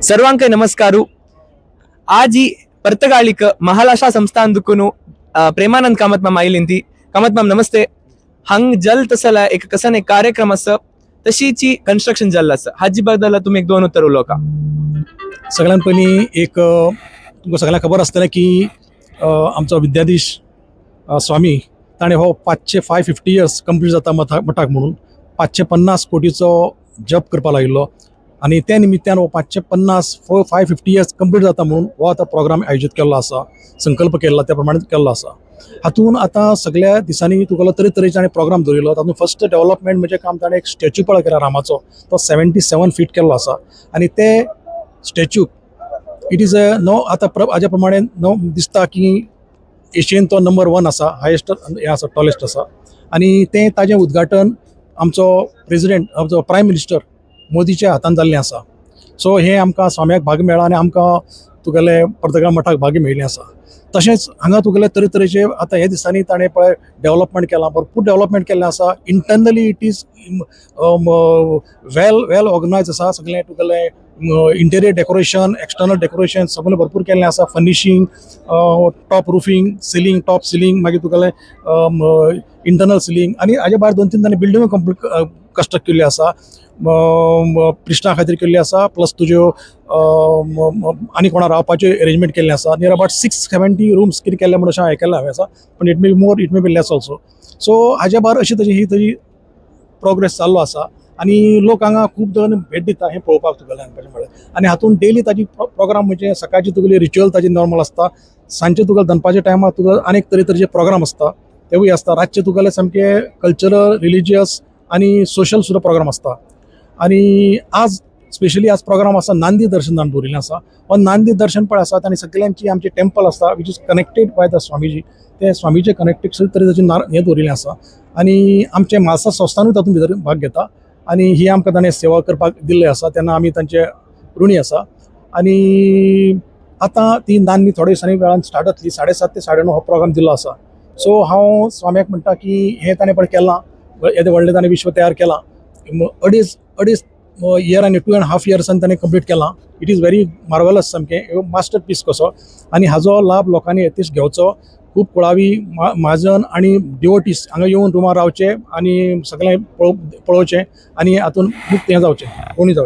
ಸರ್ವಾಂಕ ನಮಸ್ಕಾರು. ಆಜಿ ಪರ್ತಗಾಳಿಕ ಮಹಾಲಾಶಾ ಸಂಸ್ಥಾನದಕ್ಕೂ ಪ್ರೇಮಾನಂದ್ ಕಾಮತ್ ಮಾಮ್ आयली. कामत माम, नमस्ते. हंग जल तसला एक कसन एक कार्यक्रम आसा, तशीची कन्स्ट्रक्शन जाल्लं आसा, हाजी बद्दल तुम्ही एक दोन उतर उलोवका. सगळ्यात पयलीं एक तुमकां सगळ्यांक खबर आसतलें की आमचो विद्याधीश स्वामी ताणें हो 500 550 इयर्स कंप्लीट जाता मठाक म्हणून 550 कोटीचो जप करपाक लायिल्लो आनी त्या निमित्तान हो 550 550 इयर्स कंप्लीट जाता म्हणून हो आतां प्रोग्राम आयोजीत केल्लो आसा, संकल्प केल्लो त्या प्रमाणे केल्लो आसा. हातून आतां सगळ्या दिसांनी तुका तरेतरेचे ताणें प्रोग्राम दवरिल्लो. तातूंत फर्स्ट डेव्हलपमेंट म्हणजे काम ताणें एक स्टॅच्यू पळय केला रामाचो, तो 77 फीट केल्लो आसा आनी ते statue it is a no आतां हाज्या प्रमाणे नो दिसता की एशियन तो नंबर वन आसा, हायेस्ट हें आसा, टॉलेस्ट आसा. आनी तें ताजें उद्घाटन आमचो प्रेजिडेंट, आमचो प्रायम मिनिस्टर मोदीच्या हातान जाल्लें आसा. सो हें आमकां स्वाम्याक भाग मेळ्ळा आनी आमकां तुगेले पर्तगाळ मठाक भाग्य मेळिल्लें आसा. तशेंच हांगा तुगेले तरेतरेचे आतां हे दिसांनी ताणें पळय डेव्हलपमेंट केलां, भरपूर डेव्हलपमेंट केल्लें आसा. Internally it is well organize आसा. सगळें तुगेलें इंटेरियर डेकोरेशन, एक्सटर्नल डेकोरेशन सगळें भरपूर केल्लें आसा. Furnishing, top roofing, ceiling, top ceiling, मागीर तुगेलें इंटरनल सिलींग आनी हाजे भायर दोन तीन ताणें बिल्डिंगो कंप्लीट कंस्ट्रक्ट केल्ल्यो आसा, प्रिस्टा खातीर केल्ल्यो आसा, प्लस तुज्यो आनी कोणा रावपाच्यो एरेंजमेंट केल्लें आसा. नियर अबाउट 670 रुम्स कितें केल्लें म्हणून अशें आयकल्लें हांवें आसा, पण it may be more, it may be less also. So हाज्या भायर अशी ताजी ही ताजी प्रोग्रेस चालू आसा आनी लोक हांगा खूब जाण भेट दिता हें पळोवपाक तुगेलें सांगपाचें म्हळ्यार. आनी हातून डेली ताजी प्रोग्राम म्हणजे सकाळची तुगेली रिच्युअल ताजी नॉर्मल आसता, सांजचे तुका दनपारच्या टायमार तुका आनीक तरेतरेचे प्रोग्राम आसता, तेवूय आसता. रातचे तुगेले सामके कल्चरल, रिलिजियस आनी सोशल सुद्दां प्रोग्राम आसता. आनी आज स्पेशली आज प्रोग्राम आसा, नांदी दर्शन जावन दवरिल्लें आसा. हो नांदी दर्शन पळय आसा आनी सगळ्यांची आमचे टेम्पल आसता which is connected by the Swamiji, ते स्वामीचे कनेक्टेड सगळे तरेचे हें दवरिल्लें आसा. आनी आमचें म्हालसा संस्थानूय तातूंत भितर भाग घेता आनी ही आमकां ताणें सेवा करपाक दिल्ली आसा, तेन्ना आमी तांचे ऋणी आसा. आनी आतां ती नांदी थोड्या दिसांनी वेळान स्टार्ट जातली. 7:30 ते 9:30 हो प्रोग्राम दिल्लो आसा. सो हांव स्वाम्याक म्हणटा की हें ताणें पळय केलां, येदें व्हडलें ताणें विश्व तयार केलां, अडीच अडीच इयर आनी 2.5 इयर्सान ताणें कंप्लीट केलां. It is very marvellous, सामकें मास्टर पीस कसो. आनी हाजो लाभ लोकांनी यथेश्ट घेवचो. खूब कुळावी म्हाजन आनी डिवोटीस हांगा येवन रुमार रावचे आनी सगळें पळोवचें आनी हातून खूब हें जावचें, कोणी जावचें.